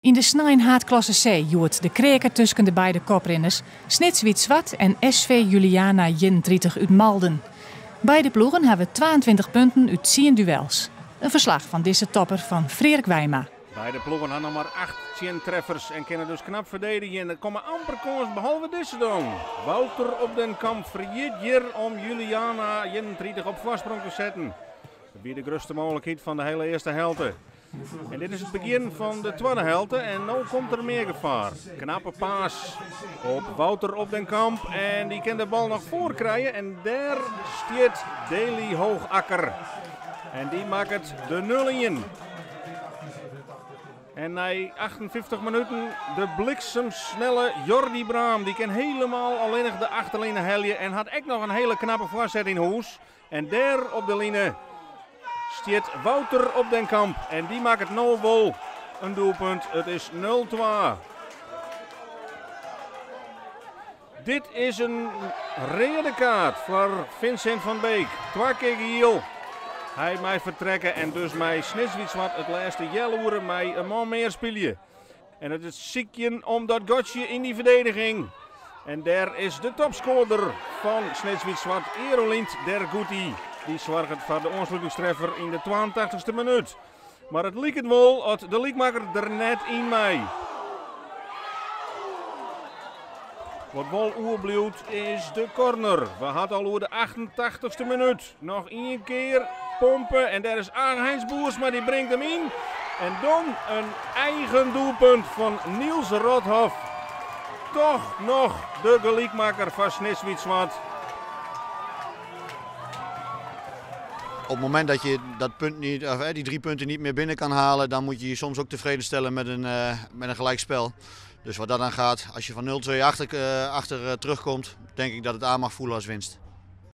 Yn de snein haadklasse C hjoed de kreaker tusken de beide koprinners Snits Wyt Swart en SV Juliana 31 út Malden. Beide ploegen hawwe 22 punten út 10 duels. In ferslach fan dizze topper fan Freark Wijma. Beide ploegen ha noch mar 8 tsjintreffers en kinne dus knap ferdedigje. Der komme amper kânsen behalve dizze dan. Wouter op den Kamp ferjit hjir om Juliana 31 op foarsprong te setten. Dat wie de grutste mooglikheid fan de hiele earste helte. En dit is it begjin fan de twadde helte en no komt der mear gefaar. Knappe paas op Wouter op den Kamp en dy kin de bal noch foar krije en dêr stiet Deli Hoogakker. En dy makket de 0-1. En nei 58 minuten de bliksemsnelle Jordi Braam. Dy kin helemaal allinnich de achterline helje en hat ek noch in hiele knappe foarset yn hûs. En dêr op de line stiet Wouter op den Kamp. En dy makket no wol in doelpunt. It is 0-2. Dit is in reade kaart foar Vincent van Beek. Twa kear giel. Hy mei fertrekke en dus mei Snits Wyt Swart it lêste healoere mei in man mear spylje. En it is sykjen om dat gatsje yn dy ferdediging. En dêr is de topskoarder fan Snits Wyt Swart, Erolind Derguti. Dy soarget foar de oanslutingstreffer yn de 82ste minút. Mar it liket wol at de lykmakker der net yn mei. Wat wol oerbliuwt is de corner. We hat al oer de 88ste minút. Noch ien kear pompe en dêr is Age Heinz Boersma, dy bringt him yn. En dan in eigen doelpunt fan Niels Rothoff. Toch noch de gelykmakker foar Snits Wyt Swart. Op het moment dat je dat punt niet, of, die 3 punten niet meer binnen kan halen, dan moet je je soms ook tevreden stellen met een gelijkspel. Dus wat dat dan gaat, als je van 0-2 achter terugkomt, denk ik dat het aan mag voelen als winst.